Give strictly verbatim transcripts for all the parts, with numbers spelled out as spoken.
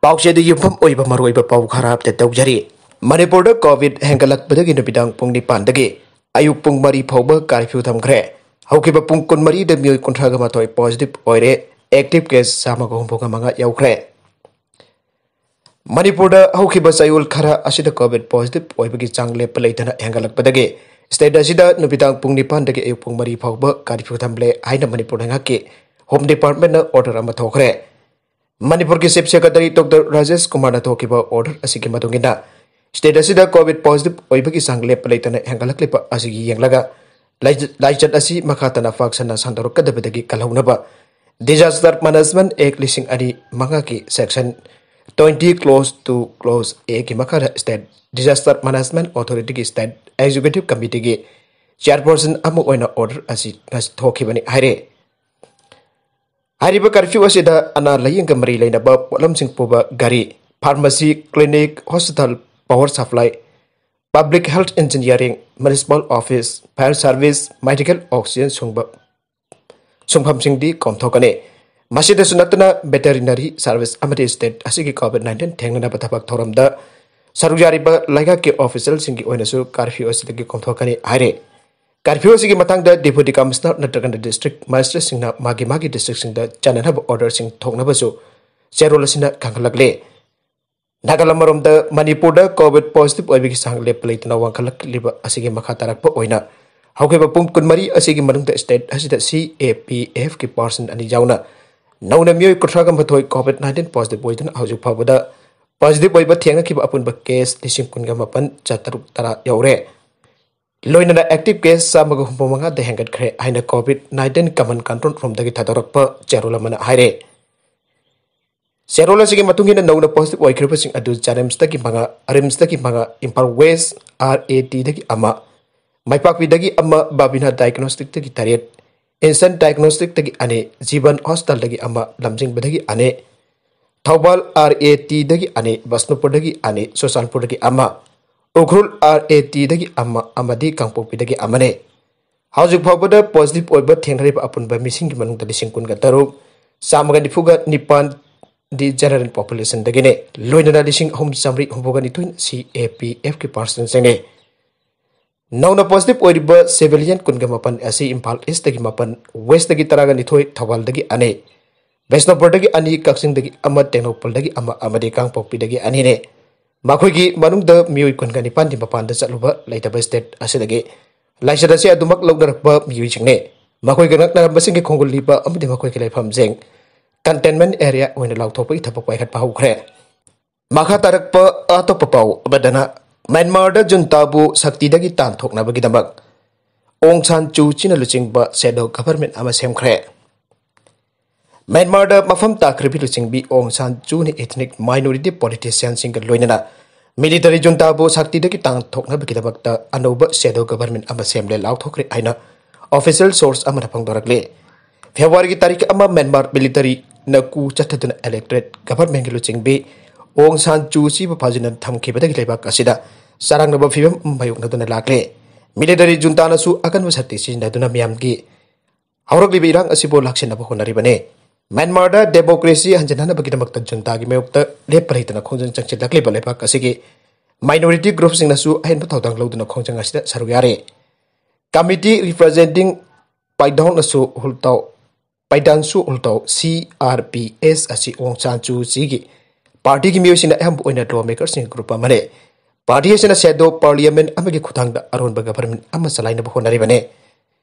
ꯄꯥꯎꯆꯦꯗ ꯌꯨꯝꯐꯝ ꯑꯣꯏꯕ ꯃꯔꯨꯑꯣꯏꯕ ꯄꯥꯎ ꯈꯔ ꯑꯞꯗꯦꯠ ꯇꯧꯖꯔꯤ꯫ ꯃꯅꯤꯄꯨꯔꯗ ꯀꯣꯚꯤꯗ ꯍꯦꯟꯒꯠꯂꯛꯄꯗꯒꯤ ꯅꯨꯃꯤꯗꯥꯡ ꯄꯨꯡ ꯅꯤꯄꯥꯟꯗꯒꯤ ꯑꯌꯨꯛ ꯄꯨꯡ ꯃꯔꯤ ꯐꯥꯎꯕ ꯀꯥꯔꯐ꯭ꯌꯨ ꯊꯝꯈ꯭ꯔꯦ꯫ ꯍꯧꯈꯤꯕ ꯄꯨꯡ ꯀꯨꯟꯃꯔꯤꯗ ꯃꯤꯑꯣꯏ ꯀꯨꯟꯊ꯭ꯔꯥꯒ ꯃꯥꯊꯣꯏ ꯄꯣꯖꯤꯇꯤꯚ ꯑꯣꯏꯔꯦ꯫ ꯑꯦꯛꯇꯤꯚ ꯀꯦꯁ ꯆꯥꯝꯃꯒ ꯍꯨꯝꯐꯨꯒ ꯃꯉꯥ ꯌꯧꯈ꯭ꯔꯦ꯫ ꯃꯅꯤꯄꯨꯔꯗ ꯍꯧꯈꯤꯕ ꯆꯌꯣꯜ ꯈꯔ ꯑꯁꯤꯗ ꯀꯣꯚꯤꯗ ꯄꯣꯖꯤꯇꯤꯚ ꯑꯣꯏꯕꯒꯤ ꯆꯥꯡ ꯂꯦꯞꯄ ꯂꯩꯇꯅ ꯍꯦꯟꯒꯠꯂꯛꯄꯗꯒꯤ ꯁ꯭ꯇꯦꯠ ꯑꯁꯤꯗ ꯅꯨꯃꯤꯗꯥꯡ ꯄꯨꯡ ꯅꯤꯄꯥꯟꯗꯒꯤ ꯑꯌꯨꯛ ꯄꯨꯡ ꯃꯔꯤ ꯐꯥꯎꯕ ꯀꯥꯔꯐ꯭ꯌꯨ ꯊꯝꯂꯦ ꯍꯥꯏꯅ ꯃꯅꯤꯄꯨꯔ ꯂꯩꯉꯥꯛꯀꯤ ꯍꯣꯝ ꯗꯤꯄꯥꯔꯠꯃꯦꯟꯠꯅ ꯑꯣꯔꯗꯔ ꯑꯃ ꯊꯣꯛꯈ꯭ꯔꯦ꯫ ꯃꯅꯤꯄꯨꯔꯒꯤ ꯆꯤꯐ ꯁꯦꯀ꯭ꯔꯦꯇꯔꯤ ꯗꯣꯛꯇꯔ ꯔꯥꯖꯦꯁ ꯀꯨꯃꯥꯔꯅ ꯊꯣꯛꯈꯤꯕ ꯑꯣꯔꯗꯔ ꯑꯁꯤꯒꯤ ꯃꯇꯨꯡ ꯏꯟꯅ, ꯁ꯭ꯇꯦꯠ ꯑꯁꯤꯗ ꯀꯣꯚꯤꯗ ꯄꯣꯖꯤꯇꯤꯚ ꯑꯣꯏꯕꯒꯤ ꯆꯥꯡ ꯂꯦꯞꯄ ꯂꯩꯇꯅ ꯍꯦꯟꯒꯠꯂꯛꯂꯤꯕ ꯑꯁꯤꯒꯤ ꯌꯦꯡꯂꯒ, ꯂꯥꯏꯆ-, ꯂꯥꯏꯆꯠ ꯑꯁꯤ ꯃꯈꯥ ꯇꯥꯅ ꯄꯥꯛ ꯁꯟꯅ ꯁꯟꯗꯣꯔꯛꯀꯗꯕꯗꯒꯤ ꯀꯜꯍꯧꯅꯕ Disaster Management Act ꯂꯤꯁꯤꯡ ꯑꯅꯤ ꯃꯉꯥꯒꯤ section twenty clause two clause A ꯒꯤ ꯃꯈꯥꯗ state disaster management authority ꯒꯤ state executive committee ꯒꯤ chairperson ꯑꯃ ꯑꯣꯏꯅ ꯑꯣꯔꯗꯔ ꯑꯁꯤ ꯉꯁꯤ ꯊꯣꯛꯈꯤꯕꯅꯤ ꯍꯥꯏꯔꯦ꯫ ꯍꯥꯏꯔꯤꯕ ꯀꯔꯐ꯭ꯌꯨ ꯑꯁꯤꯗ ꯑꯅꯥ ꯂꯥꯌꯦꯡꯒ ꯃꯔꯤ ꯂꯩꯅꯕ ꯄꯣꯠꯂꯝꯁꯤꯡ ꯄꯨꯕ ꯒꯥꯔꯤ, pharmacy, clinic, hospital, power supply, public health engineering, municipal office, fire service, medical oxygen ꯁꯨꯡꯕ, ꯁꯨꯡꯐꯝꯁꯤꯡꯗꯤ ꯀꯣꯝꯊꯣꯛꯀꯅꯤ꯫ ꯃꯁꯤꯗꯁꯨ ꯅꯠꯇꯅ ꯚꯦꯇꯦꯔꯤꯅꯔꯤ ꯁꯥꯔꯚꯤꯁ ꯑꯃꯗꯤ ꯁ꯭ꯇꯦꯠ ꯑꯁꯤꯒꯤ ꯀꯣꯚꯤꯗ ꯅꯥꯏꯟꯇꯤꯟ ꯊꯦꯡꯅꯅꯕ ꯊꯕꯛ ꯊꯧꯔꯝꯗ ꯁꯔꯨꯛ ꯌꯥꯔꯤꯕ ꯂꯩꯉꯥꯛꯀꯤ ꯑꯣꯐꯤꯁꯤꯌꯦꯜꯁꯤꯡꯒꯤ ꯑꯣꯏꯅꯁꯨ ꯀꯔꯐ꯭ꯌꯨ ꯑꯁꯤꯗꯒꯤ ꯀꯣꯝꯊꯣꯛꯀꯅꯤ ꯍꯥꯏꯔꯤ꯫ ꯀꯔꯐ꯭ꯌꯨ ꯑꯁꯤꯒꯤ ꯃꯇꯥꯡꯗ ꯗꯤꯄꯨꯇꯤ ꯀꯃꯤꯁꯅꯔ ꯅꯠꯇ꯭ꯔꯒꯅ ꯗꯤꯁꯇ꯭ꯔꯤꯛ ꯃꯦꯖꯤꯁꯇ꯭ꯔꯦꯠꯁꯤꯡꯅ ꯃꯥꯒꯤ ꯃꯥꯒꯤ ꯗꯤꯁꯇ꯭ꯔꯤꯛꯁꯤꯡꯗ ꯆꯥꯟꯅꯅꯕ ꯑꯣꯔꯗꯔꯁꯤꯡ ꯊꯣꯛꯅꯕꯁꯨ ꯆꯦꯔꯣꯜ ꯑꯁꯤꯅ ꯈꯪꯍꯜꯂꯛꯂꯤ꯫ ꯅꯥꯒꯥꯂꯝ ꯑꯃꯔꯣꯝꯗ ꯃꯅꯤꯄꯨꯔꯗ ꯀꯣꯚꯤꯗ ꯄꯣꯖꯤꯇꯤꯚ ꯑꯣꯏꯕꯒꯤ ꯆꯥꯡ ꯂꯦꯞꯄ ꯂꯩꯇꯅ ꯋꯥꯡꯈꯠꯂꯛꯂꯤꯕ ꯑꯁꯤꯒꯤ ꯃꯈꯥ ꯇꯥꯔꯛꯄ ꯑꯣꯏꯅ ꯍꯧꯈꯤꯕ ꯄꯨꯡ ꯀꯨꯟꯃꯔꯤ ꯑꯁꯤꯒꯤ ꯃꯅꯨꯡꯗ ꯁ꯭ꯇꯦꯠ ꯑꯁꯤꯗ ꯁꯤ ꯑꯦ ꯄꯤ ꯑꯦꯐꯀꯤ ꯄꯥꯔꯁꯟ ꯑꯅꯤ ꯌꯥꯎꯅ ꯅꯧꯅ ꯃꯤꯑꯣꯏ ꯀꯨꯟꯊ꯭ꯔꯥꯒ ꯃꯥꯊꯣꯏ ꯀꯣꯚꯤꯗ ꯅꯥꯏꯟꯇꯤꯟ ꯄꯣꯖꯤꯇꯤꯚ ꯑꯣꯏꯗꯨꯅ ꯍꯧꯖꯤꯛ ꯐꯥꯎꯕꯗ ꯄꯣꯖꯤꯇꯤꯚ ꯑꯣꯏꯕ ꯊꯦꯡꯅꯈꯤꯕ ꯑꯄꯨꯟꯕ ꯀꯦꯁ ꯂꯤꯁꯤꯡ ꯀꯨꯟꯒ ꯃꯥꯄꯟ ꯆꯥꯇ꯭ꯔꯨꯛ ꯇꯔꯥ ꯌꯧꯔꯦ꯫ ꯂꯣꯏꯅꯅ ꯑꯦꯛꯇꯤꯚ ꯀꯦꯁ ꯆꯥꯝꯃꯒ ꯍꯨꯝꯐꯨ ꯃꯉꯥꯗ ꯍꯦꯟꯒꯠꯈ꯭ꯔꯦ ꯍꯥꯏꯅ ꯀꯣꯚꯤꯗ ꯅꯥꯏꯟꯇꯤꯟ ꯀꯃꯥꯟ ꯀꯟꯇ꯭ꯔꯣꯜ ꯔꯨꯝꯗꯒꯤ ꯊꯥꯗꯣꯔꯛꯄ ꯆꯦꯔꯣꯜ ꯑꯃꯅ ꯍꯥꯏꯔꯦ꯫ ꯆꯦꯔꯣꯜ ꯑꯁꯤꯒꯤ ꯃꯇꯨꯡ ꯏꯟꯅ ꯅꯧꯅ ꯄꯣꯖꯤꯇꯤꯚ ꯑꯣꯏꯈ꯭ꯔꯤꯕꯁꯤꯡ ꯑꯗꯨ ꯖꯥꯅꯤꯝꯁꯇꯒꯤ ꯃꯉꯥ, ꯔꯤꯝꯁꯇꯒꯤ ꯃꯉꯥ, ꯏꯝꯐꯥꯜ ꯋꯦꯁ ꯑꯥꯔ ꯑꯦ ꯇꯤꯗꯒꯤ ꯑꯃ, ꯃꯥꯏꯄꯥꯛꯄꯤꯗꯒꯤ ꯑꯃ, ꯕꯥꯕꯤꯅꯥ ꯗꯥꯏꯒꯅꯣꯁꯇꯤꯛꯇꯒꯤ ꯇꯔꯦꯠ, ꯏꯟꯁꯟ ꯗꯥꯏꯒꯅꯣꯁꯇꯤꯛꯇꯒꯤ ꯑꯅꯤ, ꯖꯤꯕꯟ ꯍꯣꯁꯄꯤꯇꯥꯜꯗꯒꯤ ꯑꯃ, ꯂꯝꯖꯤꯡꯕꯗꯒꯤ ꯑꯅꯤ, ꯊꯧꯕꯥꯜ ꯑꯥꯔ ꯑꯦ ꯇꯤꯗꯒꯤ ꯑꯅꯤ, ꯕꯁꯅꯨꯄꯨꯔꯗꯒꯤ ꯑꯅꯤ, ꯆꯨꯔꯆꯥꯟꯄꯨꯔꯗꯒꯤ ꯑꯃ, ꯎꯈ꯭ꯔꯨꯜ ꯑꯥꯔ ꯑꯦ ꯇꯤꯗꯒꯤ ꯑꯃ ꯑꯃꯗꯤ ꯀꯥꯡꯄꯣꯛꯄꯤꯗꯒꯤ ꯑꯃꯅꯤ꯫ ꯍꯧꯖꯤꯛ ꯐꯥꯎꯕꯗ ꯄꯣꯖꯤꯇꯤꯚ ꯑꯣꯏꯕ ꯊꯦꯡꯅꯔꯤꯕ ꯑꯄꯨꯟꯕ ꯃꯤꯁꯤꯡꯒꯤ ꯃꯅꯨꯡꯗ ꯂꯤꯁꯤꯡ ꯀꯨꯟꯒ ꯇꯔꯨꯛ, ꯆꯥꯝꯃꯒ ꯅꯤꯐꯨꯒ ꯅꯤꯄꯥꯟ, ꯗꯤ ꯖꯦꯅꯔꯦꯜ ꯄꯣꯄꯨꯂꯦꯁꯟꯗꯒꯤꯅꯤ꯫ ꯂꯣꯏꯅꯅ ꯂꯤꯁꯤꯡ ꯑꯍꯨꯝ ꯆꯥꯃꯔꯤ ꯍꯨꯝꯐꯨꯒ ꯅꯤꯊꯣꯏ ꯁꯤ ꯑꯦ ꯄꯤ ꯑꯦꯐꯀꯤ ꯄꯥꯔꯁꯟꯁꯤꯡꯅꯤ꯫ ꯅꯧꯅ ꯄꯣꯖꯤꯇꯤꯚ ꯑꯣꯏꯔꯤꯕ ꯁꯤꯚꯤꯂꯤꯌꯟ ꯀꯨꯟꯒ ꯃꯥꯄꯟ ꯑꯁꯤ ꯏꯝꯐꯥꯜ ꯏꯁꯇꯒꯤ ꯃꯥꯄꯟ, ꯋꯦꯁꯇꯒꯤ ꯇꯔꯥꯒ ꯅꯤꯊꯣꯏ, ꯊꯧꯕꯥꯜꯗꯒꯤ ꯑꯅꯤ, ꯕꯤꯁꯅꯨꯄꯨꯔꯗꯒꯤ ꯑꯅꯤ, ꯀꯛꯆꯤꯡꯗꯒꯤ ꯑꯃ, ꯇꯦꯡꯅꯧꯄꯜꯗꯒꯤ ꯑꯃ ꯑꯃꯗꯤ ꯀꯥꯡꯄꯣꯛꯄꯤꯗꯒꯤ ꯑꯅꯤꯅꯤ꯫ ꯃꯈꯣꯏꯒꯤ ꯃꯅꯨꯡꯗ ꯃꯤꯑꯣꯏ ꯀꯨꯟꯒ ꯅꯤꯄꯥꯟꯗꯤ ꯃꯄꯥꯟꯗ ꯆꯠꯂꯨꯕ ꯂꯩꯇꯕ ꯁ꯭ꯇꯦꯠ ꯑꯁꯤꯗꯒꯤ꯫ ꯂꯥꯏꯆꯠ ꯑꯁꯤ ꯑꯗꯨꯃꯛ ꯂꯧꯅꯔꯛꯄ ꯃꯤꯑꯣꯏꯁꯤꯡꯅꯤ꯫ ꯃꯈꯣꯏꯒ ꯅꯛꯅꯔꯝꯕꯁꯤꯡꯒꯤ ꯈꯣꯡꯒꯨꯜ ꯂꯤꯕ ꯑꯃꯗꯤ ꯃꯈꯣꯏꯒꯤ ꯂꯩꯐꯝꯁꯤꯡ ꯀꯟꯇꯦꯟꯃꯦꯟ ꯑꯦꯔꯤꯌꯥ ꯑꯣꯏꯅ ꯂꯥꯎꯊꯣꯛꯄꯒꯤ ꯊꯕꯛ ꯄꯥꯏꯈꯠꯄ ꯍꯧꯈ꯭ꯔꯦ꯫ ꯃꯈꯥ ꯇꯥꯔꯛꯄ ꯑꯇꯣꯞꯄ ꯄꯥꯎ ꯑꯃꯗꯅ, ꯃ꯭ꯌꯥꯟꯃꯥꯔꯗ ꯖꯨꯟꯇꯥꯕꯨ ꯁꯛꯇꯤꯗꯒꯤ ꯇꯥꯟꯊꯣꯛꯅꯕꯒꯤꯗꯃꯛ ꯑꯣꯡ ꯁꯥꯟ ꯆꯨ ꯆꯤꯅ ꯂꯨꯆꯤꯡꯕ ꯁꯦꯗꯣ ꯒꯚꯔꯟꯃꯦꯟꯠ ꯑꯃ ꯁꯦꯝꯈ꯭ꯔꯦ꯫ ꯃ꯭ꯌꯥꯟꯃꯥꯔꯗ ꯃꯐꯝ ꯇꯥꯈ꯭ꯔꯕꯤ ꯂꯨꯆꯤꯡꯕꯤ ꯑꯣꯡ ꯁꯥꯟ ꯆꯨꯅ ꯏꯊꯅꯤꯛ ꯃꯥꯏꯅꯣꯔꯤꯇꯤ ꯄꯣꯂꯤꯇꯤꯁꯤꯌꯥꯟꯁꯤꯡꯒ ꯂꯣꯏꯅꯅ ꯃꯤꯂꯤꯇꯔꯤ ꯖꯨꯟꯇꯥꯕꯨ ꯁꯛꯇꯤꯗꯒꯤ ꯇꯥꯟꯊꯣꯛꯅꯕꯒꯤꯗꯃꯛꯇ ꯑꯅꯧꯕ ꯁꯦꯗꯣ ꯒꯚꯔꯟꯃꯦꯟꯠ ꯑꯃ ꯁꯦꯝꯂꯦ ꯂꯥꯎꯊꯣꯛꯈ꯭ꯔꯦ ꯍꯥꯏꯅ ꯑꯣꯐꯤꯁꯤꯌꯦꯜ ꯁꯣꯔꯁ ꯑꯃꯅ ꯐꯣꯡꯗꯣꯔꯛꯂꯤ꯫ ꯐꯦꯕ꯭ꯔꯨꯋꯥꯔꯤꯒꯤ ꯇꯥꯔꯤꯛ ꯑꯃ ꯃ꯭ꯌꯥꯟꯃꯥꯔ ꯃꯤꯂꯤꯇꯔꯤꯅ ꯀꯨ ꯆꯠꯊꯗꯨꯅ ꯏꯂꯦꯛꯇꯦꯗ ꯒꯚꯔꯟꯃꯦꯟꯠꯀꯤ ꯂꯨꯆꯤꯡꯕꯤ ꯑꯣꯡ ꯁꯥꯟ ꯆꯨ ꯆꯤꯕꯨ ꯐꯥꯖꯤꯟꯅ ꯊꯝꯈꯤꯕꯗꯒꯤ ꯂꯩꯕꯥꯛ ꯑꯁꯤꯗ ꯆꯔꯥꯡꯅꯕ ꯐꯤꯕꯝ ꯑꯃ ꯃꯥꯌꯣꯛꯅꯗꯨꯅ ꯂꯥꯛꯂꯦ꯫ ꯃꯤꯂꯤꯇꯔꯤ ꯖꯨꯟꯇꯥꯅꯁꯨ ꯑꯀꯟꯕ ꯁꯛꯇꯤ ꯁꯤꯖꯤꯟꯅꯗꯨꯅ ꯃꯤꯌꯥꯝꯒꯤ ꯍꯧꯔꯛꯂꯤꯕ ꯏꯔꯥꯡ ꯑꯁꯤꯕꯨ ꯂꯥꯛꯁꯤꯟꯅꯕ ꯍꯣꯠꯅꯔꯤꯕꯅꯤ꯫ ꯃ꯭ꯌꯥꯟꯃꯥꯔꯗ ꯗꯦꯃꯣꯀ꯭ꯔꯦꯁꯤ ꯍꯟꯖꯤꯟꯅꯅꯕꯒꯤꯗꯃꯛꯇ ꯖꯨꯟꯇꯥꯒꯤ ꯃꯥꯌꯣꯛꯇ ꯂꯦꯞꯄ ꯂꯩꯇꯅ ꯈꯣꯡꯖꯪ ꯆꯪꯁꯤꯜꯂꯛꯂꯤꯕ ꯂꯩꯕꯥꯛ ꯑꯁꯤꯒꯤ ꯃꯥꯏꯅꯣꯔꯤꯇꯤ ꯒ꯭ꯔꯨꯞꯁꯤꯡꯅꯁꯨ ꯑꯍꯦꯟꯕ ꯊꯧꯗꯥꯡ ꯂꯧꯗꯨꯅ ꯈꯣꯡꯖꯪ ꯑꯁꯤꯗ ꯁꯔꯨꯛ ꯌꯥꯔꯤ꯫ Committee ꯔꯤꯄ꯭ꯔꯖꯦꯟꯇꯤꯡ ꯄꯥꯏꯗꯥꯎꯅꯁꯨ ꯍꯨꯜꯇꯥꯎ, ꯄꯥꯏꯗꯥꯟꯁꯨ ꯍꯨꯜꯇꯥꯎ, C R P S ꯑꯁꯤ ꯑꯣꯡ ꯁꯥꯟ ꯆꯨ ꯆꯤꯒꯤ ꯄꯥꯔꯇꯤꯒꯤ ꯃꯤꯑꯣꯏꯁꯤꯡꯅ ꯑꯌꯥꯝꯕ ꯑꯣꯏꯅ ꯂꯣ ꯃꯦꯀꯔꯁꯤꯡꯒꯤ ꯒ꯭ꯔꯨꯞ ꯑꯃꯅꯤ꯫ ꯄꯥꯔꯇꯤ ꯑꯁꯤꯅ ꯁꯦꯗꯣ ꯄꯥꯔꯂꯤꯌꯥꯃꯦꯟꯠ ꯑꯃꯒꯤ ꯈꯨꯠꯊꯥꯡꯗ ꯑꯔꯣꯟꯕ ꯒꯚꯔꯟꯃꯦꯟꯠ ꯑꯃ ꯆꯂꯥꯏꯅꯕ ꯍꯣꯠꯅꯔꯤꯕꯅꯤ꯫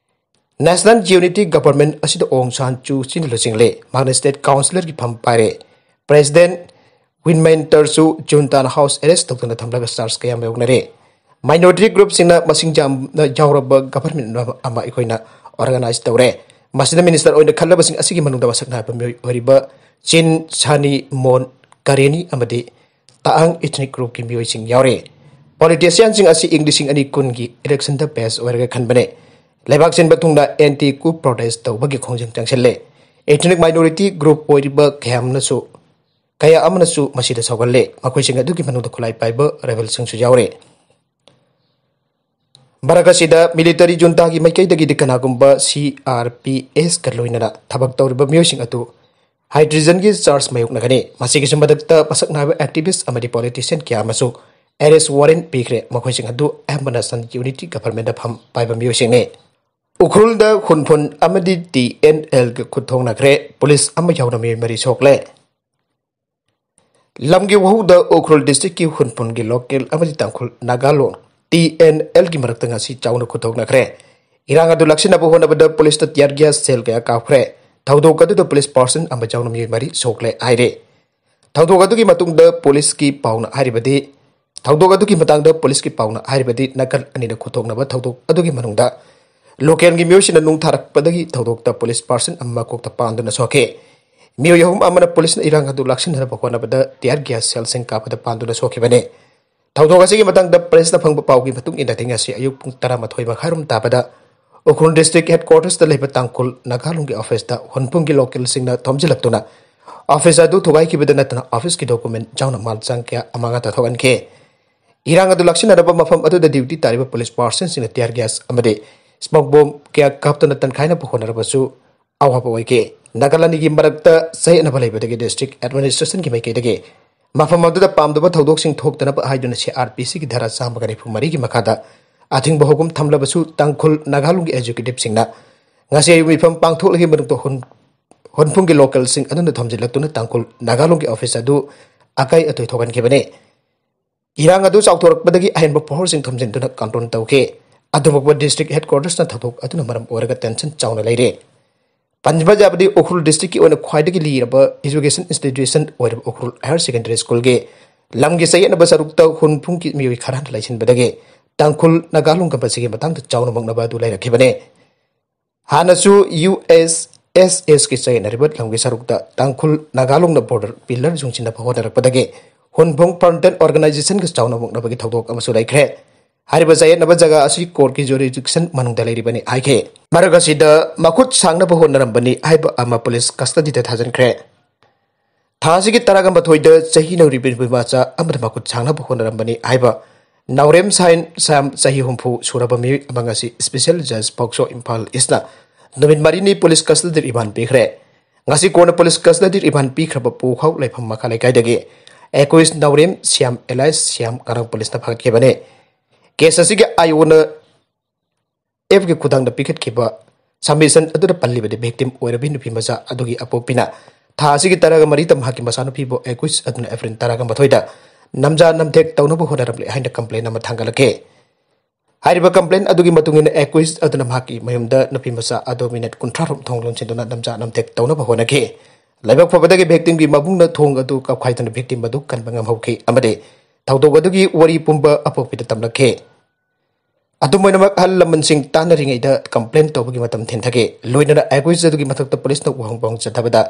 ꯅꯦꯁꯅꯦꯜ ꯌꯨꯅꯤꯇꯤ ꯒꯚꯔꯟꯃꯦꯟꯠ ꯑꯁꯤꯗ ꯑꯣꯡ ꯁꯥꯟ ꯆꯨ ꯆꯤꯅ ꯂꯨꯆꯤꯡꯂꯦ꯫ ꯃꯍꯥꯛꯅ ꯁ꯭ꯇꯦꯠ ꯀꯥꯎꯟꯁꯤꯂꯔꯒꯤ ꯐꯝ ꯄꯥꯏꯔꯦ꯫ ꯄ꯭ꯔꯦꯁꯤꯗꯦꯟꯠ ꯋꯤꯟ ꯃꯤꯟꯇꯔꯁꯨ ꯖꯨꯟꯇꯥꯅ ꯍꯥꯎꯁ ꯑꯦꯔꯦꯁ ꯇꯧꯗꯨꯅ ꯊꯝꯂꯒ ꯆꯥꯔꯖ ꯀꯌꯥ ꯃꯥꯌꯣꯛꯅꯔꯦ꯫ ꯃꯥꯏꯅꯣꯔꯤꯇꯤ ꯒ꯭ꯔꯨꯞꯁꯤꯡꯅ ꯃꯁꯤꯡ ꯌꯥꯝꯅ ꯌꯥꯎꯔꯕ ꯒꯚꯔꯟꯃꯦꯟꯠ ꯑꯃ ꯑꯩꯈꯣꯏꯅ ꯑꯣꯔꯒꯅꯥꯏꯖ ꯇꯧꯔꯦ꯫ ꯃꯁꯤꯗ ꯃꯤꯅꯤꯁꯇꯔ ꯑꯣꯏꯅ ꯈꯜꯂꯕꯁꯤꯡ ꯑꯁꯤꯒꯤ ꯃꯅꯨꯡꯗ ꯃꯁꯛ ꯅꯥꯏꯕ ꯃꯤꯑꯣꯏ ꯑꯣꯏꯔꯤꯕ ꯆꯤꯟ ꯁꯥꯅꯤ ꯃꯣꯟ ꯀꯔꯦꯅꯤ ꯑꯃꯗꯤ ꯇꯥꯑꯥꯡ ꯏꯊꯅꯤꯛ ꯒ꯭ꯔꯨꯞꯀꯤ ꯃꯤꯑꯣꯏꯁꯤꯡ ꯌꯥꯎꯔꯤ꯫ ꯄꯣꯂꯤꯇꯤꯁꯤꯌꯥꯟꯁꯤꯡ ꯑꯁꯤ ꯏꯪ ꯂꯤꯁꯤꯡ ꯑꯅꯤ ꯀꯨꯟꯒꯤ ꯏꯂꯦꯛꯁꯟꯗ ꯕꯦꯁ ꯑꯣꯏꯔꯒ ꯈꯟꯕꯅꯦ꯫ ꯂꯩꯕꯥꯛ ꯁꯤꯟꯕ ꯊꯨꯡꯅ ꯑꯦꯟꯇꯤ ꯀꯨ ꯄ꯭ꯔꯣꯇꯦꯁ ꯇꯧꯕꯒꯤ ꯈꯣꯡꯖꯪ ꯆꯪꯁꯤꯜꯂꯦ꯫ ꯏꯊꯅꯤꯛ ꯃꯥꯏꯅꯣꯔꯤꯇꯤ ꯒ꯭ꯔꯨꯞ ꯑꯣꯏꯔꯤꯕ ꯀꯌꯥ ꯑꯃꯅꯁꯨ, ꯀꯌꯥ ꯑꯃꯅꯁꯨ ꯃꯁꯤꯗ ꯁꯧꯒꯠꯂꯦ꯫ ꯃꯈꯣꯏꯁꯤꯡ ꯑꯗꯨꯒꯤ ꯃꯅꯨꯡꯗ ꯈꯨꯠꯂꯥꯏ ꯄꯥꯏꯕ ꯔꯦꯕꯦꯜꯁꯤꯡꯁꯨ ꯌꯥꯎꯔꯤ꯫ ꯃꯔꯛ ꯑꯁꯤꯗ ꯃꯤꯂꯤꯇꯔꯤ ꯖꯨꯟꯇꯥꯒꯤ ꯃꯥꯏꯀꯩꯗꯒꯤꯗꯤ ꯀꯅꯥꯒꯨꯝꯕ ꯁꯤ ꯑꯥꯔ ꯄꯤ ꯑꯦꯁꯀ ꯂꯣꯏꯅꯅ ꯊꯕꯛ ꯇꯧꯔꯤꯕ ꯃꯤꯑꯣꯏꯁꯤꯡ ꯑꯗꯨ ꯍꯥꯏꯗ꯭ꯔꯤꯖꯟꯒꯤ ꯆꯥꯔꯖ ꯃꯥꯌꯣꯛꯅꯒꯅꯤ꯫ ꯃꯁꯤꯒꯤꯁꯨ ꯃꯊꯛꯇ ꯃꯁꯛ ꯅꯥꯏꯕ ꯑꯦꯛꯇꯤꯚꯤꯁ꯭ꯠ ꯑꯃꯗꯤ ꯄꯣꯂꯤꯇꯤꯁꯤꯌꯥꯟ ꯀꯌꯥ ꯑꯃꯁꯨ ꯑꯦꯔꯦꯁ꯭ꯠ ꯋꯥꯔꯦꯟꯠ ꯄꯤꯈ꯭ꯔꯦ꯫ ꯃꯈꯣꯏꯁꯤꯡ ꯑꯗꯨ ꯑꯌꯥꯝꯕꯅ ꯁꯟ ꯌꯨꯅꯤꯇꯤ ꯒꯚꯔꯟꯃꯦꯟꯠꯇ ꯐꯝ ꯄꯥꯏꯕ ꯃꯤꯑꯣꯏꯁꯤꯡꯅꯤ꯫ ꯎꯈ꯭ꯔꯨꯜꯗ ꯍꯨꯟꯐꯨꯟ ꯑꯃꯗꯤ ꯇꯤ ꯑꯦꯟ ꯑꯦꯜꯒ ꯈꯨꯠ ꯊꯣꯛꯅꯈ꯭ꯔꯦ꯫ ꯄꯨꯂꯤꯁ ꯑꯃ ꯌꯥꯎꯅ ꯃꯤꯑꯣꯏ ꯃꯔꯤ ꯁꯣꯛꯂꯦ꯫ ꯂꯝꯒꯤ ꯋꯥꯍꯧꯗ ꯎꯈ꯭ꯔꯨꯜ ꯗꯤꯁꯇ꯭ꯔꯤꯛꯀꯤ ꯍꯨꯟꯐꯨꯟꯒꯤ ꯂꯣꯀꯦꯜ ꯑꯃꯗꯤ ꯇꯥꯡꯈꯨꯜ ꯅꯥꯒꯥꯂꯣꯟ ꯇꯤ ꯑꯦꯟ ꯑꯦꯜꯒꯤ ꯃꯔꯛꯇ ꯉꯁꯤ ꯆꯥꯎꯅ ꯈꯨꯠꯊꯣꯛꯅꯈ꯭ꯔꯦ꯫ ꯏꯔꯥꯡ ꯑꯗꯨ ꯂꯥꯛꯁꯤꯟꯅꯕ ꯍꯣꯠꯅꯕꯗ ꯄꯨꯂꯤꯁꯇ ꯇꯤꯌꯥꯔ ꯒ꯭ꯌꯥꯁ ꯁꯦꯜ ꯀꯌꯥ ꯀꯥꯞꯈ꯭ꯔꯦ꯫ ꯊꯧꯗꯣꯛ ꯑꯗꯨꯗ ꯄꯨꯂꯤꯁ ꯄꯥꯔꯁꯟ ꯑꯃ ꯌꯥꯎꯅ ꯃꯤꯑꯣꯏ ꯃꯔꯤ ꯁꯣꯛꯂꯦ ꯍꯥꯏꯔꯦ꯫ ꯊꯧꯗꯣꯛ ꯑꯗꯨꯒꯤ ꯃꯇꯨꯡꯗ ꯄꯨꯂꯤꯁꯀꯤ ꯄꯥꯎꯅ ꯍꯥꯏꯔꯤꯕꯗꯤ, ꯊꯧꯗꯣꯛ ꯑꯗꯨꯒꯤ ꯃꯇꯥꯡꯗ ꯄꯨꯂꯤꯁꯀꯤ ꯄꯥꯎꯅ ꯍꯥꯏꯔꯤꯕꯗꯤ ꯅꯥꯀꯜ ꯑꯅꯤꯅ ꯈꯨꯠꯊꯣꯛꯅꯕ ꯊꯧꯗꯣꯛ ꯑꯗꯨꯒꯤ ꯃꯅꯨꯡꯗ ꯂꯣꯀꯦꯜꯒꯤ ꯃꯤꯑꯣꯏꯁꯤꯡꯅ ꯅꯨꯡ ꯊꯥꯔꯛꯄꯗꯒꯤ ꯊꯧꯗꯣꯛꯇ ꯄꯨꯂꯤꯁ ꯄꯥꯔꯁꯟ ꯑꯃ ꯃꯀꯣꯛꯇ ꯄꯥꯟꯗꯨꯅ ꯁꯣꯛꯈꯤ꯫ ꯃꯤꯑꯣꯏ ꯑꯍꯨꯝ ꯑꯃꯅ ꯄꯨꯂꯤꯁꯅ ꯏꯔꯥꯡ ꯑꯗꯨ ꯂꯥꯛꯁꯤꯟꯅꯅꯕ ꯍꯣꯠꯅꯕꯗ ꯇꯤꯌꯥꯔ ꯒ꯭ꯌꯥꯁ ꯁꯦꯜꯁꯤꯡ ꯀꯥꯞꯄꯗ ꯄꯥꯟꯗꯨꯅ ꯁꯣꯛꯈꯤꯕꯅꯤ꯫ ꯊꯧꯗꯣꯛ ꯑꯁꯤꯒꯤ ꯃꯇꯥꯡꯗ ꯄ꯭ꯔꯦꯁꯅ ꯐꯪꯕ ꯄꯥꯎꯒꯤ ꯃꯇꯨꯡ ꯏꯟꯅꯗꯤ ꯉꯁꯤ ꯑꯌꯨꯛ ꯄꯨꯡ ꯇꯔꯥꯃꯥꯊꯣꯏ ꯃꯈꯥꯏꯔꯣꯝ ꯇꯥꯕꯗ ꯎꯈ꯭ꯔꯨꯜ ꯗꯤꯁꯇ꯭ꯔꯤꯛ ꯍꯦꯗꯀ꯭ꯋꯥꯇꯔꯁꯇ ꯂꯩꯕ ꯇꯥꯡꯈꯨꯜ ꯅꯥꯒꯥꯂꯣꯟꯒꯤ ꯑꯣꯐꯤꯁꯇ ꯍꯨꯟꯐꯨꯡꯒꯤ ꯂꯣꯀꯦꯜꯁꯤꯡꯅ ꯊꯣꯝꯖꯤꯜꯂꯛꯇꯨꯅ ꯑꯣꯐꯤꯁ ꯑꯗꯨ ꯊꯨꯒꯥꯏꯈꯤꯕꯗ ꯅꯠꯇꯅ ꯑꯣꯐꯤꯁꯀꯤ ꯗꯣꯀꯨꯃꯦꯟ ꯌꯥꯎꯅ ꯃꯥꯜ ꯆꯥꯡ ꯀꯌꯥ ꯑꯃꯥꯡ ꯑꯇꯥ ꯊꯣꯛꯍꯟꯈꯤ꯫ ꯏꯔꯥꯡ ꯑꯗꯨ ꯂꯥꯛꯁꯤꯟꯅꯅꯕ ꯃꯐꯝ ꯑꯗꯨꯗ ꯗ꯭ꯌꯨꯇꯤ ꯇꯥꯔꯤꯕ ꯄꯨꯂꯤꯁ ꯄꯥꯔꯁꯟꯁꯤꯡꯅ ꯇꯤꯌꯥꯔ ꯒ꯭ꯌꯥꯁ ꯑꯃꯗꯤ ꯁ꯭ꯃꯣꯛ ꯕꯣꯝ ꯀꯌꯥ ꯀꯥꯞꯇꯨꯅ ꯇꯟꯈꯥꯏꯅꯕ ꯍꯣꯠꯅꯔꯕꯁꯨ ꯑꯋꯥꯕ ꯑꯣꯏꯈꯤ꯫ ꯅꯥꯒꯥꯂꯦꯟꯒꯤ ꯃꯔꯛꯇ ꯆꯌꯦꯠꯅꯕ ꯂꯩꯕꯗꯒꯤ ꯗꯤꯁꯇ꯭ꯔꯤꯛ ꯑꯦꯗꯃꯤꯅꯤꯁꯇ꯭ꯔꯦꯁꯟꯒꯤ ꯃꯥꯏꯀꯩꯗꯒꯤ ꯃꯐꯝ ꯑꯗꯨꯗ ꯄꯥꯝꯗꯕ ꯊꯧꯗꯣꯛꯁꯤꯡ ꯊꯣꯛꯇꯅꯕ ꯍꯥꯏꯗꯨꯅ ꯁꯤ ꯑꯥꯔ ꯄꯤ ꯁꯤꯒꯤ ꯙꯥꯔꯥ ꯆꯥꯝꯃꯒ ꯅꯤꯐꯨ ꯃꯔꯤꯒꯤ ꯃꯈꯥꯗ ꯑꯊꯤꯡꯕ ꯍꯨꯀꯨꯝ ꯊꯝꯂꯕꯁꯨ ꯇꯥꯡꯈꯨꯜ ꯅꯥꯒꯥꯂꯦꯟꯒꯤ ꯑꯦꯛꯖꯤꯀ꯭ꯌꯨꯇꯤꯕꯁꯤꯡꯅ ꯉꯁꯤ ꯑꯌꯨꯛ ꯃꯤꯐꯝ ꯄꯥꯡꯊꯣꯛꯂꯒꯤ ꯃꯅꯨꯡꯗ ꯍꯨꯟ-, ꯍꯨꯟꯐꯨꯡꯒꯤ ꯂꯣꯀꯦꯜꯁꯤꯡ ꯑꯗꯨꯅ ꯊꯣꯝꯖꯤꯜꯂꯛꯇꯨꯅ ꯇꯥꯡꯈꯨꯜ ꯅꯥꯒꯥꯂꯦꯟꯒꯤ ꯑꯣꯐꯤꯁ ꯑꯗꯨ ꯑꯀꯥꯏ ꯑꯇꯣꯏ ꯊꯣꯛꯍꯟꯈꯤꯕꯅꯤ꯫ ꯏꯔꯥꯡ ꯑꯗꯨ ꯆꯥꯎꯊꯣꯔꯛꯄꯗꯒꯤ ꯑꯍꯦꯟꯕ ꯐꯣꯔꯁꯁꯤꯡ ꯊꯣꯝꯖꯤꯟꯗꯨꯅ ꯀꯟꯇ꯭ꯔꯣꯜ ꯇꯧꯈꯤ꯫ ꯑꯗꯨꯃꯛꯄꯨ ꯗꯤꯁꯇ꯭ꯔꯤꯛ ꯍꯦꯗꯀ꯭ꯋꯥꯇꯔꯁꯅ ꯊꯧꯗꯣꯛ ꯑꯗꯨꯅ ꯃꯔꯝ ꯑꯣꯏꯔꯒ ꯇꯦꯟꯁꯟ ꯆꯥꯎꯅ ꯂꯩꯔꯦ꯫ ꯄꯟꯕ ꯌꯥꯕꯗꯤ ꯎꯈ꯭ꯔꯨꯜ ꯗꯤꯁꯇ꯭ꯔꯤꯛꯀꯤ ꯑꯣꯏꯅ ꯈ꯭ꯋꯥꯏꯗꯒꯤ ꯂꯤꯔꯕ ꯏꯖꯨꯀꯦꯁꯟ ꯏꯟꯁꯇꯤꯇ꯭ꯌꯨꯁꯟ ꯑꯣꯏꯔꯤꯕ ꯎꯈ꯭ꯔꯨꯜ ꯍꯥꯌꯔ ꯁꯦꯀꯦꯟꯗꯔꯤ ꯁ꯭ꯀꯨꯜꯒꯤ ꯂꯝꯒꯤ ꯆꯌꯦꯠꯅꯕ ꯁꯔꯨꯛꯇ ꯍꯨꯟꯐꯨꯡꯒꯤ ꯃꯤꯑꯣꯏ ꯈꯔꯅ ꯂꯩꯁꯤꯟꯕꯗꯒꯤ ꯇꯥꯡꯈꯨꯜ ꯅꯥꯒꯥꯂꯦꯟꯒ ꯃꯁꯤꯒꯤ ꯃꯇꯥꯡꯗ ꯆꯥꯎꯅ ꯃꯨꯛꯅꯕ ꯑꯗꯨ ꯂꯩꯔꯛꯈꯤꯕꯅꯤ꯫ ꯍꯥꯟꯅꯁꯨ ꯌꯨ ꯑꯦꯁ ꯑꯦꯁ ꯑꯦꯁꯀꯤ ꯆꯌꯦꯠꯅꯔꯤꯕ ꯂꯝꯒꯤ ꯁꯔꯨꯛꯇ ꯇꯥꯡꯈꯨꯜ ꯅꯥꯒꯥꯂꯦꯟꯅ ꯕꯣꯔꯗꯔ ꯄꯤꯂꯔ ꯌꯨꯡꯁꯤꯟꯅꯕ ꯍꯣꯠꯅꯔꯛꯄꯗꯒꯤ ꯍꯨꯟꯐꯨꯡ ꯐ꯭ꯔꯟꯇꯦꯜ ꯑꯣꯔꯒꯅꯥꯏꯖꯦꯁꯟꯒ ꯆꯥꯎꯅ ꯃꯨꯛꯅꯕꯒꯤ ꯊꯧꯗꯣꯛ ꯑꯃꯁꯨ ꯂꯩꯈ꯭ꯔꯦ꯫ ꯍꯥꯏꯔꯤꯕ ꯆꯌꯦꯠꯅꯕ ꯖꯒꯥ ꯑꯁꯤ ꯀꯣꯔꯠꯀꯤ ꯖꯨꯔꯤꯗꯤꯛꯁꯟ ꯃꯅꯨꯡꯗ ꯂꯩꯔꯤꯕꯅꯤ ꯍꯥꯏꯈꯤ꯫ ꯃꯔꯛ ꯑꯁꯤꯗ ꯃꯈꯨꯠ ꯁꯥꯡꯅꯕ ꯍꯣꯠꯅꯔꯝꯕꯅꯤ ꯍꯥꯏꯕ ꯑꯃ ꯄꯨꯂꯤꯁ ꯀꯁꯇꯗꯤꯗ ꯊꯥꯖꯤꯟꯈ꯭ꯔꯦ꯫ ꯊꯥ ꯑꯁꯤꯒꯤ ꯇꯔꯥꯒ ꯃꯥꯊꯣꯏꯗ ꯆꯍꯤ ꯅꯧꯔꯤꯕ ꯅꯨꯄꯤꯃꯆꯥ ꯑꯃꯗ ꯃꯈꯨꯠ ꯁꯥꯡꯅꯕ ꯍꯣꯠꯅꯔꯝꯕꯅꯤ ꯍꯥꯏꯕ ꯅꯥꯎꯔꯦꯝ ꯁꯥꯏꯟ ꯁꯥꯝ ꯆꯍꯤ ꯍꯨꯝꯐꯨ ꯁꯨꯔꯕ ꯃꯤꯑꯣꯏ ꯑꯃ ꯉꯁꯤ ꯁ꯭ꯄꯦꯁꯦꯜ ꯖꯖ ꯄꯣꯛꯁꯣ ꯏꯝꯐꯥꯜ ꯏꯁꯅ ꯅꯨꯃꯤꯠ ꯃꯔꯤꯅꯤ ꯄꯨꯂꯤꯁ ꯀꯁꯇꯗꯤ ꯔꯤꯃꯥꯟ ꯄꯤꯈ꯭ꯔꯦ꯫ ꯉꯁꯤ ꯀꯣꯟꯅ ꯄꯨꯂꯤꯁ ꯀꯁꯇꯗꯤ ꯔꯤꯃꯥꯟ ꯄꯤꯈ꯭ꯔꯕ ꯄꯨꯈꯥꯎ ꯂꯩꯐꯝ ꯃꯈꯥ ꯂꯩꯀꯥꯏꯗꯒꯤ ꯑꯦꯀꯨꯏꯁ ꯅꯥꯎꯔꯦꯝ ꯁ꯭ꯌꯥꯝ ꯑꯦꯂꯥꯏꯁ ꯁ꯭ꯌꯥꯝ ꯉꯔꯥꯡ ꯄꯨꯂꯤꯁꯅ ꯐꯥꯒꯠꯈꯤꯕꯅꯤ꯫ ꯀꯦꯁ ꯑꯁꯤꯒꯤ ꯑꯥꯏ ꯑꯣꯅ ꯑꯦꯐꯀꯤ ꯈꯨꯊꯥꯡꯗ ꯄꯤꯈꯠꯈꯤꯕ ꯁꯕꯃꯤꯁꯟ ꯑꯗꯨꯗ ꯄꯜꯂꯤꯕꯗꯤ ꯚꯤꯛꯇꯤꯝ ꯑꯣꯏꯔꯕꯤ ꯅꯨꯄꯤ ꯃꯆꯥ ꯑꯗꯨꯒꯤ ꯑꯄꯣꯛꯄꯤꯅ ꯊꯥ ꯑꯁꯤꯒꯤ ꯇꯔꯥꯒ ꯃꯔꯤꯗ ꯃꯍꯥꯛꯀꯤ ꯃꯆꯥꯅꯨꯄꯤꯕꯨ ꯑꯦꯀꯨꯏꯁ ꯑꯗꯨꯅ ꯑꯦꯄ꯭ꯔꯤꯜ ꯇꯔꯥꯒ ꯃꯥꯊꯣꯏꯗ ꯅꯝꯖꯥ ꯅꯝꯊꯦꯛ ꯇꯧꯅꯕ ꯍꯣꯠꯅꯔꯝꯂꯦ ꯍꯥꯏꯅ ꯀꯝꯄ꯭ꯂꯦꯟ ꯑꯃ ꯊꯥꯡꯒꯠꯂꯛꯈꯤ꯫ ꯍꯥꯏꯔꯤꯕ ꯀꯝꯄ꯭ꯂꯦꯟ ꯑꯗꯨꯒꯤ ꯃꯇꯨꯡ ꯏꯟꯅ ꯑꯦꯀꯨꯏꯁ ꯑꯗꯨꯅ ꯃꯍꯥꯛꯀꯤ ꯃꯌꯨꯝꯗ ꯅꯨꯄꯤ ꯃꯆꯥ ꯑꯗꯨ ꯃꯤꯅꯠ ꯀꯨꯟꯊ꯭ꯔꯥ ꯔꯣꯝ ꯊꯣꯡ ꯂꯣꯟꯁꯤꯟꯗꯨꯅ ꯅꯝꯖꯥ ꯅꯝꯊꯦꯛ ꯇꯧꯅꯕ ꯍꯣꯠꯅꯈꯤ꯫ ꯂꯥꯏꯕꯛ ꯐꯕꯗꯒꯤ ꯚꯤꯛꯇꯤꯝꯒꯤ ꯃꯕꯨꯡꯅ ꯊꯣꯡ ꯑꯗꯨ ꯀꯥꯎꯈꯥꯏꯗꯨꯅ ꯚꯤꯛꯇꯤꯝ ꯑꯗꯨ ꯀꯟꯕ ꯉꯝꯍꯧꯈꯤ ꯑꯃꯗꯤ ꯊꯧꯗꯣꯛ ꯑꯗꯨꯒꯤ ꯋꯥꯔꯤ ꯄꯨꯝꯕ ꯑꯄꯣꯛꯄꯤꯗ ꯇꯝꯂꯛꯈꯤ꯫ ꯑꯗꯨꯝ ꯑꯣꯏꯅꯃꯛ, ꯑꯍꯜ ꯂꯃꯟꯁꯤꯡ ꯇꯥꯟꯅꯔꯤꯉꯩꯗ ꯀꯝꯄ꯭ꯂꯦꯟ ꯇꯧꯕꯒꯤ ꯃꯇꯝ ꯊꯦꯡꯊꯈꯤ꯫ ꯂꯣꯏꯅꯅ ꯑꯦꯀ꯭ꯋꯤꯁ ꯑꯗꯨꯒꯤ ꯃꯊꯛꯇ ꯄꯨꯂꯤꯁꯅ ꯋꯥꯍꯪ ꯄꯥꯎꯍꯪ ꯆꯠꯊꯕꯗ,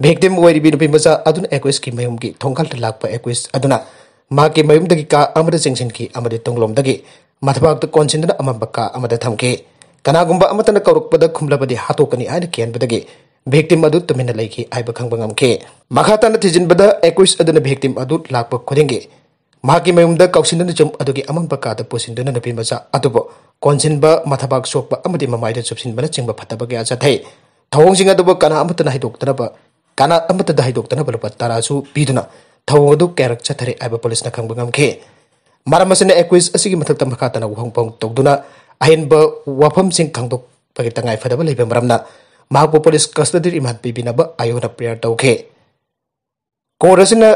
ꯚꯤꯛꯇꯤꯝ ꯑꯣꯏꯔꯤꯕꯤ ꯅꯨꯄꯤ ꯃꯆꯥ ꯑꯗꯨꯅ ꯑꯦꯀ꯭ꯋꯤꯁꯀꯤ ꯃꯌꯨꯝꯒꯤ ꯊꯣꯡꯒꯥꯜꯗ ꯂꯥꯛꯄ ꯑꯦꯀ꯭ꯋꯤꯁ ꯑꯗꯨꯅ ꯃꯍꯥꯛꯀꯤ ꯃꯌꯨꯝꯗꯒꯤ ꯀꯥ ꯑꯃꯗ ꯆꯪꯁꯤꯟꯈꯤ ꯑꯃꯗꯤ ꯇꯨꯡꯂꯣꯝꯗꯒꯤ ꯃꯊꯕꯥꯛꯇ ꯀꯣꯟꯁꯤꯟꯗꯨꯅ ꯑꯃꯝꯕ ꯀꯥ ꯑꯃꯗ ꯊꯝꯈꯤ꯫ ꯀꯅꯥꯒꯨꯝꯕ ꯑꯃꯠꯇꯅ ꯀꯧꯔꯛꯄꯗ ꯈꯨꯝꯂꯕꯗꯤ ꯍꯥꯠꯇꯣꯛꯀꯅꯤ ꯍꯥꯏꯅ ꯀꯤꯍꯟꯕꯗꯒꯤ ꯚꯤꯛꯇꯤꯝ ꯑꯗꯨ ꯇꯨꯃꯤꯟꯅ ꯂꯩꯈꯤ ꯍꯥꯏꯕ ꯈꯪꯕ ꯉꯝꯈꯤ꯫ ꯃꯈꯥ ꯇꯥꯅ ꯊꯤꯖꯤꯟꯕꯗ, ꯑꯦꯀ꯭ꯋꯤꯁ ꯑꯗꯨꯅ ꯚꯤꯛꯇꯤꯝ ꯑꯗꯨ ꯂꯥꯛꯄ ꯈꯨꯗꯤꯡꯒꯤ ꯃꯍꯥꯛꯀꯤ ꯃꯌꯨꯝꯗ ꯀꯥꯎꯁꯤꯟꯗꯨꯅ ꯌꯨꯝ ꯑꯗꯨꯒꯤ ꯑꯃꯝꯕ ꯀꯥꯗ ꯄꯨꯁꯤꯟꯗꯨꯅ ꯅꯨꯄꯤ ꯃꯆꯥ ꯑꯗꯨꯕꯨ ꯀꯣꯟꯁꯤꯟꯕ, ꯃꯊꯕꯥꯛ ꯁꯣꯛꯄ ꯑꯃꯗꯤ ꯃꯃꯥꯏꯗ ꯆꯨꯞꯁꯤꯟꯕꯅꯆꯤꯡꯕ ꯐꯠꯇꯕ ꯀꯌꯥ ꯆꯠꯊꯩ꯫ ꯊꯧꯑꯣꯡꯁꯤꯡ ꯑꯗꯨꯕꯨ ꯀꯅꯥ ꯑꯃꯠꯇꯅ ꯍꯥꯏꯗꯣꯛꯇꯅꯕ, ꯀꯅꯥ ꯑꯃꯠꯇꯗ ꯍꯥꯏꯗꯣꯛꯇꯅꯕ ꯂꯨꯄꯥ ꯇꯔꯥꯁꯨ ꯄꯤꯗꯨꯅ ꯊꯧꯑꯣꯡ ꯑꯗꯨ ꯀꯌꯥꯔꯛ ꯆꯠꯊꯔꯦ ꯍꯥꯏꯕ ꯄꯨꯂꯤꯁꯅ ꯈꯪꯕ ꯉꯝꯈꯤ꯫ ꯃꯔꯝ ꯑꯁꯤꯅ ꯑꯦꯀ꯭ꯋꯤꯁ ꯑꯁꯤꯒꯤ ꯃꯊꯛꯇ ꯃꯈꯥ ꯇꯥꯅ ꯋꯥꯍꯪ ꯄꯥꯎꯍꯪ ꯇꯧꯗꯨꯅ ꯑꯍꯦꯟꯕ ꯋꯥꯐꯝꯁꯤꯡ ꯈꯪꯗꯣꯛꯄꯒꯤ ꯇꯉꯥꯏ ꯐꯗꯕ ꯂꯩꯕ ꯃꯔꯝꯅ ꯃꯍꯥꯛꯄꯨ ꯄꯨꯂꯤꯁ ꯀꯁꯇꯗꯤ ꯔꯤꯃꯥꯟ ꯄꯤꯕꯤꯅꯕ ꯑꯥꯏ ꯑꯣꯅ ꯄ꯭ꯔꯦꯌꯔ ꯇꯧꯈꯤ꯫ ꯀꯣꯔꯠ ꯑꯁꯤꯅ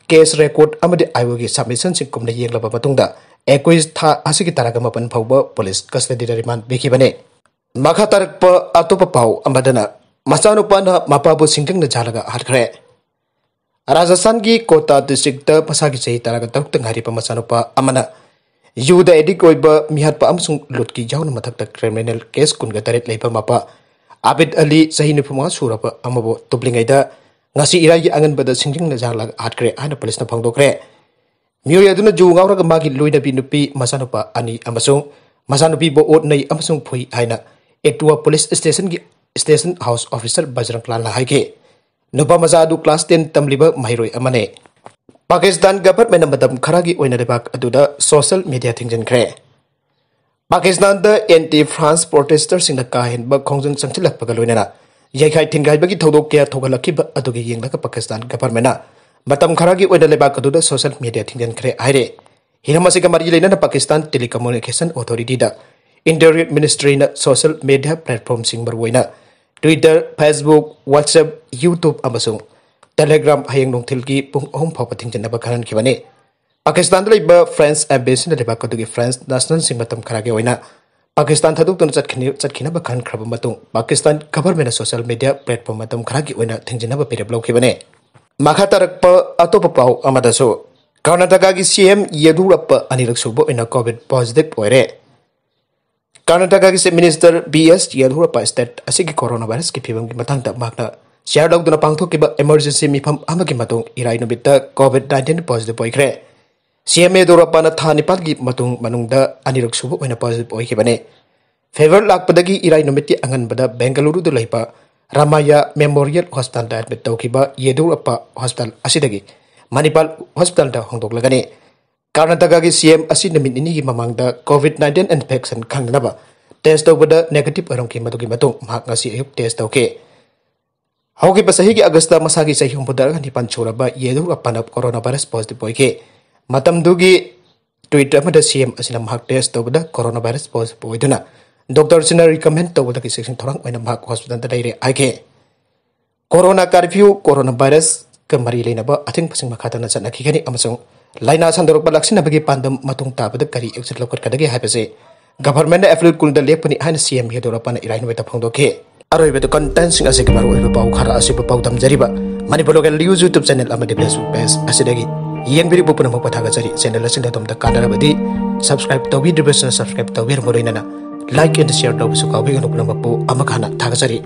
ꯀꯦꯁ ꯔꯦꯀꯣꯔꯗ ꯑꯃꯗꯤ ꯑꯥꯏ ꯑꯣꯒꯤ ꯁꯕꯃꯤꯁꯟꯁꯤꯡ ꯀꯨꯞꯅ ꯌꯦꯡꯂꯕ ꯃꯇꯨꯡꯗ, ꯑꯦꯀ꯭ꯋꯤꯁ ꯊꯥ ꯑꯁꯤꯒꯤ ꯇꯔꯥꯒ ꯃꯥꯄꯟ ꯐꯥꯎꯕ ꯄꯨꯂꯤꯁ ꯀꯁꯇꯗꯤꯗ ꯔꯤꯃꯥꯟ ꯄꯤꯈꯤꯕꯅꯤ꯫ ꯃꯈꯥ ꯇꯥꯔꯛꯄ ꯑꯇꯣꯞꯄ ꯄꯥꯎ ꯑꯃꯗꯅ, ꯃꯆꯥꯅꯨꯄꯥꯅ ꯃꯄꯥꯕꯨ ꯁꯤꯡꯒꯪꯅ ꯖꯥꯜꯂꯒ ꯍꯥꯠꯈ꯭ꯔꯦ꯫ ꯔꯥꯖꯁꯊꯥꯟꯒꯤ ꯀꯣꯇꯥ ꯗꯤꯁꯇ꯭ꯔꯤꯛꯇ ꯃꯁꯥꯒꯤ ꯆꯍꯤ ꯇꯔꯥꯒ ꯇꯔꯨꯛꯇ ꯉꯥꯏꯔꯤꯕ ꯃꯆꯥꯅꯨꯄꯥ ꯑꯃꯅ ꯌꯨꯗ ꯑꯦꯗꯤꯛ ꯑꯣꯏꯕ, ꯃꯤꯍꯥꯠꯄ ꯑꯃꯁꯨꯡ ꯂꯨꯠꯀꯤ ꯌꯥꯎꯅ ꯃꯊꯛꯇ ꯀ꯭ꯔꯤꯃꯤꯅꯦꯜ ꯀꯦꯁ ꯀꯨꯟꯒ ꯇꯔꯦꯠ ꯂꯩꯕ ꯃꯄꯥ ꯑꯥꯕꯤꯗ ꯑꯂꯤ, ꯆꯍꯤ ꯅꯤꯐꯨ ꯃꯉꯥ ꯁꯨꯔꯕ ꯑꯃꯕꯨ ꯇꯨꯞꯂꯤꯉꯩꯗ ꯉꯁꯤ ꯏꯔꯥꯏꯒꯤ ꯑꯉꯟꯕꯗ ꯁꯤꯡꯖꯪꯅ ꯖꯥꯜꯂꯒ ꯍꯥꯠꯈ꯭ꯔꯦ ꯍꯥꯏꯅ ꯄꯨꯂꯤꯁꯅ ꯐꯣꯡꯗꯣꯛꯈ꯭ꯔꯦ꯫ ꯃꯤꯑꯣꯏ ꯑꯗꯨꯅ ꯖꯨ ꯉꯥꯎꯔꯒ ꯃꯥꯒꯤ ꯂꯣꯏꯅꯕꯤ ꯅꯨꯄꯤ, ꯃꯆꯥꯅꯨꯄꯥ ꯑꯅꯤ ꯑꯃꯁꯨꯡ ꯃꯆꯥꯅꯨꯄꯤꯕꯨ ꯑꯣꯠ ꯅꯩ ꯑꯃꯁꯨꯡ ꯐꯨꯏ ꯍꯥꯏꯅ ꯑꯦꯇꯨꯋꯥ ꯄꯨꯂꯤꯁ ꯁ꯭ꯇꯦꯁꯟꯒꯤ ꯁ꯭ꯇꯦꯁꯟ ꯍꯥꯎꯁ ꯑꯣꯐꯤꯁꯔ ꯕꯖꯔꯪ ꯂꯥꯜꯅ ꯍꯥꯏꯈꯤ꯫ ꯅꯨꯄꯥ ꯃꯆꯥ ꯑꯗꯨ ꯀ꯭ꯂꯥꯁ ꯇꯦꯟ ꯇꯝꯂꯤꯕ ꯃꯍꯩꯔꯣꯏ ꯑꯃꯅꯤ꯫ ꯄꯥꯀꯤꯁꯇꯥꯟ ꯒꯚꯔꯟꯃꯦꯟꯠꯅ ꯃꯇꯝ ꯈꯔꯒꯤ ꯑꯣꯏꯅ ꯂꯩꯕꯥꯛ ꯑꯗꯨꯗ ꯁꯣꯁꯤꯌꯦꯜ ꯃꯤꯗꯤꯌꯥ ꯊꯤꯡꯖꯤꯟꯈ꯭ꯔꯦ꯫ ꯄꯥꯀꯤꯁꯇꯥꯟꯗ ꯑꯦꯟꯇꯤ ꯐ꯭ꯔꯥꯟꯁ ꯄ꯭ꯔꯣꯇꯦꯁꯇꯔꯁꯤꯡꯅ ꯀꯥ ꯍꯦꯟꯕ ꯈꯣꯡꯖꯪ ꯆꯪꯁꯤꯜꯂꯛꯄꯒ ꯂꯣꯏꯅꯅ ꯌꯩꯈꯥꯏ ꯊꯤꯟꯒꯥꯏꯕꯒꯤ ꯊꯧꯗꯣꯛ ꯀꯌꯥ ꯊꯣꯛꯍꯜꯂꯛꯈꯤꯕ ꯑꯗꯨꯒꯤ ꯌꯦꯡꯂꯒ ꯄꯥꯀꯤꯁꯇꯥꯟ ꯒꯚꯔꯟꯃꯦꯟꯠꯅ ꯃꯇꯝ ꯈꯔꯒꯤ ꯑꯣꯏꯅ ꯂꯩꯕꯥꯛ ꯑꯗꯨꯗ ꯁꯣꯁꯤꯌꯦꯜ ꯃꯤꯗꯤꯌꯥ ꯊꯤꯡꯖꯤꯟꯈ꯭ꯔꯦ ꯍꯥꯏꯔꯦ꯫ ꯍꯤꯔꯝ ꯑꯁꯤꯒ ꯃꯔꯤ ꯂꯩꯅꯅ Pakistan telecommunication ꯑꯣꯊꯣꯔꯤꯇꯤꯗ internet ꯃꯤꯅꯤꯁꯇ꯭ꯔꯤꯅ social media ꯄ꯭ꯂꯦꯠꯐꯣꯔꯝꯁꯤꯡ, ꯃꯔꯨꯑꯣꯏꯅ Twitter, Facebook, WhatsApp, YouTube ꯑꯃꯁꯨꯡ Telegram ꯍꯌꯦꯡ ꯅꯨꯡꯊꯤꯜꯒꯤ ꯄꯨꯡ ꯑꯍꯨꯝ ꯐꯥꯎꯕ ꯊꯤꯡꯖꯤꯟꯅꯕ ꯈꯪꯍꯟꯈꯤꯕꯅꯤ꯫ ꯄꯥꯀꯤꯁꯇꯥꯟꯗ ꯂꯩꯕ ꯐ꯭ꯔꯦꯟꯁ ꯑꯦꯝꯕꯦꯁꯤꯅ ꯂꯩꯕꯥꯛ ꯑꯗꯨꯒꯤ ꯐ꯭ꯔꯦꯟꯁ ꯅꯦꯁꯅꯦꯜꯁꯤꯡ ꯃꯇꯝ ꯈꯔꯒꯤ ꯑꯣꯏꯅ ꯄꯥꯀꯤꯁꯇꯥꯟ ꯊꯥꯗꯣꯛꯇꯨꯅ ꯆꯠꯈꯤꯅꯤ-, ꯆꯠꯈꯤꯅꯕ ꯈꯟꯈ꯭ꯔꯕ ꯃꯇꯨꯡ, ꯄꯥꯀꯤꯁꯇꯥꯟ ꯒꯚꯔꯟꯃꯦꯟꯠꯅ ꯁꯣꯁꯤꯌꯦꯜ ꯃꯤꯗꯤꯌꯥ ꯄ꯭ꯂꯦꯠꯐꯣꯔꯝ ꯃꯇꯝ ꯈꯔꯒꯤ ꯑꯣꯏꯅ ꯊꯤꯡꯖꯤꯟꯅꯕ ꯐꯤꯔꯦꯞ ꯂꯧꯈꯤꯕꯅꯤ꯫ ꯃꯈꯥ ꯇꯥꯔꯛꯄ ꯑꯇꯣꯞꯄ ꯄꯥꯎ ꯑꯃꯗꯁꯨ, ꯀꯔꯅꯥꯇꯀꯥꯒꯤ ꯁꯤ ꯑꯦꯝ ꯌꯦꯗꯨꯔꯞꯄ ꯑꯅꯤꯔꯛ ꯁꯨꯕ ꯑꯣꯏꯅ ꯀꯣꯚꯤꯗ ꯄꯣꯖꯤꯇꯤꯚ ꯑꯣꯏꯔꯦ꯫ ꯀꯔꯅꯥꯇꯀꯥꯒꯤ ꯆꯤꯐ ꯃꯤꯅꯤꯁꯇꯔ ꯕꯤ ꯑꯦꯁ ꯌꯦꯗꯨꯔꯞꯄ ꯁ꯭ꯇꯦꯠ ꯑꯁꯤꯒꯤ ꯀꯣꯔꯣꯅꯥ ꯚꯥꯏꯔꯁꯀꯤ ꯐꯤꯕꯝꯒꯤ ꯃꯇꯥꯡꯗ ꯃꯍꯥꯛꯅ ꯆꯤꯌꯥꯔ ꯂꯧꯗꯨꯅ ꯄꯥꯡꯊꯣꯛꯈꯤꯕ ꯏꯃꯔꯖꯦꯟꯁꯤ ꯃꯤꯐꯝ ꯑꯃꯒꯤ ꯃꯇꯨꯡ ꯏꯔꯥꯏ ꯅꯨꯃꯤꯠꯇ ꯀꯣꯚꯤꯗ ꯅꯥꯏꯟꯇꯤꯟ ꯄꯣꯖꯤꯇꯤꯚ ꯑꯣꯏꯈ꯭ꯔꯦ꯫ ꯁꯤ ꯑꯦꯝ ꯌꯦꯗꯨꯔꯞꯄꯅ ꯊꯥ ꯅꯤꯄꯥꯜꯒꯤ ꯃꯇꯨꯡ ꯃꯅꯨꯡꯗ ꯑꯅꯤꯔꯛ ꯁꯨꯕ ꯑꯣꯏꯅ ꯄꯣꯖꯤꯇꯤꯚ ꯑꯣꯏꯈꯤꯕꯅꯤ꯫ ꯐꯤꯚꯔ ꯂꯥꯛꯄꯗꯒꯤ ꯏꯔꯥꯏ ꯅꯨꯃꯤꯠꯀꯤ ꯑꯉꯟꯕꯗ ꯕꯦꯡꯒꯂꯨꯔꯨꯗ ꯂꯩꯕ ꯔꯥꯃꯥꯌꯥ ꯃꯦꯃꯣꯔꯤꯌꯦꯜ ꯍꯣꯁꯄꯤꯇꯥꯜꯗ ꯑꯦꯗꯃꯤꯠ ꯇꯧꯈꯤꯕ ꯌꯦꯗꯨꯔꯞꯄ ꯍꯣꯁꯄꯤꯇꯥꯜ ꯑꯁꯤꯗꯒꯤ ꯃꯅꯤꯄꯥꯜ ꯍꯣꯁꯄꯤꯇꯥꯜꯗ ꯍꯣꯡꯗꯣꯛꯂꯒꯅꯤ꯫ ꯀꯔꯅꯥꯇꯀꯥꯒꯤ ꯁꯤ ꯑꯦꯝ ꯑꯁꯤ ꯅꯨꯃꯤꯠ ꯅꯤꯅꯤꯒꯤ ꯃꯃꯥꯡꯗ ꯀꯣꯚꯤꯗ ꯅꯥꯏꯟꯇꯤꯟ ꯏꯟꯐꯦꯛꯁꯟ ꯈꯪꯅꯅꯕ ꯇꯦꯁ ꯇꯧꯕꯗ ꯅꯦꯒꯦꯇꯤꯚ ꯑꯣꯏꯔꯝꯈꯤ꯫ ꯃꯗꯨꯒꯤ ꯃꯇꯨꯡ ꯃꯍꯥꯛ ꯉꯁꯤ ꯑꯌꯨꯛ ꯇꯦꯁ ꯇꯧꯈꯤ꯫ ꯍꯧꯈꯤꯕ ꯆꯍꯤꯒꯤ ꯑꯥꯒꯁꯇ ꯃꯁꯥꯒꯤ ꯆꯍꯤ ꯍꯨꯝꯐꯨꯇꯔꯥꯒ ꯅꯤꯄꯥꯟ ꯁꯨꯔꯕ ꯌꯦꯗꯨꯔꯞꯄꯅ ꯀꯣꯔꯣꯅꯥ ꯚꯥꯏꯔꯁ ꯄꯣꯖꯤꯇꯤꯚ ꯑꯣꯏꯈꯤ꯫ ꯃꯇꯝꯗꯨꯒꯤ ꯇ꯭ꯋꯤꯠ ꯑꯃꯗ ꯁꯤ ꯑꯦꯝ ꯑꯁꯤꯅ ꯃꯍꯥꯛ ꯇꯦꯁ ꯇꯧꯕꯗ ꯀꯣꯔꯣꯅꯥ ꯚꯥꯏꯔꯁ ꯄꯣꯖꯤꯇꯤꯚ ꯑꯣꯏꯗꯨꯅ ꯗꯣꯛꯇꯔꯁꯤꯡꯅ ꯔꯤꯀꯃꯦꯟ ꯇꯧꯕꯗꯒꯤ ꯆꯦꯛꯁꯤꯟ ꯊꯧꯔꯥꯡ ꯑꯣꯏꯅ ꯃꯍꯥꯛ ꯍꯣꯁꯄꯤꯇꯥꯜꯗ ꯂꯩꯔꯦ ꯍꯥꯏꯈꯤ꯫ ꯀꯣꯔꯣꯅꯥ ꯀꯔꯐ꯭ꯌꯨ, ꯀꯣꯔꯣꯅꯥ ꯚꯥꯏꯔꯁꯀ ꯃꯔꯤ ꯂꯩꯅꯕ ꯑꯊꯤꯡꯕꯁꯤꯡ ꯃꯈꯥ ꯇꯥꯅ ꯆꯠꯅꯈꯤꯒꯅꯤ ꯑꯃꯁꯨꯡ ꯂꯥꯏꯅꯥ ꯁꯟꯗꯣꯔꯛꯄ ꯂꯥꯛꯁꯤꯟꯅꯕꯒꯤ ꯄꯥꯟꯗꯝ ꯃꯇꯨꯡ ꯇꯥꯕꯗ ꯀꯔꯤ action ꯂꯧꯈꯠꯀꯗꯒꯦ ꯍꯥꯏꯕꯁꯤ ꯒꯚꯔꯟꯃꯦꯟꯠꯅ ꯑꯦꯄ꯭ꯔꯤꯜ ꯀꯨꯟꯗ ꯂꯦꯞꯀꯅꯤ ꯍꯥꯏꯅ ꯁꯤ ꯑꯦꯝ ꯌꯦꯗꯨꯔꯞꯄꯅ ꯏꯔꯥꯏ ꯅꯨꯃꯤꯠꯇ ꯐꯣꯡꯗꯣꯛꯈꯤ꯫ ꯑꯔꯣꯏꯕꯗ ꯀꯟꯇꯦꯟꯠꯁꯤꯡ ꯑꯁꯤꯒꯤ ꯃꯔꯨꯑꯣꯏꯕ ꯄꯥꯎ ꯈꯔ ꯑꯁꯤꯕꯨ ꯄꯥꯎꯗꯝꯖꯔꯤꯕ Manipur local news YouTube channel ꯑꯃꯗꯤ Facebook ꯄꯦꯖ ꯑꯁꯤꯗꯒꯤ ꯌꯦꯡꯕꯤꯔꯤꯕ ꯄꯨꯝꯅꯃꯛꯄꯨ ꯊꯥꯒꯠꯆꯔꯤ꯫ ꯆꯦꯅꯦꯜ ꯑꯁꯤꯅ ꯑꯗꯣꯝꯗ ꯀꯥꯟꯅꯔꯕꯗꯤ ꯁꯕꯁꯀ꯭ꯔꯥꯏꯕ ꯇꯧꯕꯤꯗ꯭ꯔꯤꯕꯁꯤꯡꯅ ꯁꯕꯁꯀ꯭ꯔꯥꯏꯕ ꯇꯧꯕꯤꯔꯝꯕ ꯂꯣꯏꯅꯅ ꯂꯥꯏꯛ ꯑꯦꯟ ꯁꯤꯌꯔ ꯇꯧꯕꯁꯨ ꯀꯥꯎꯕꯤꯒꯅꯨ꯫ ꯄꯨꯝꯅꯃꯛꯄꯨ ꯑꯃꯨꯛ ꯍꯟꯅ ꯊꯥꯒꯠꯆꯔꯤ꯫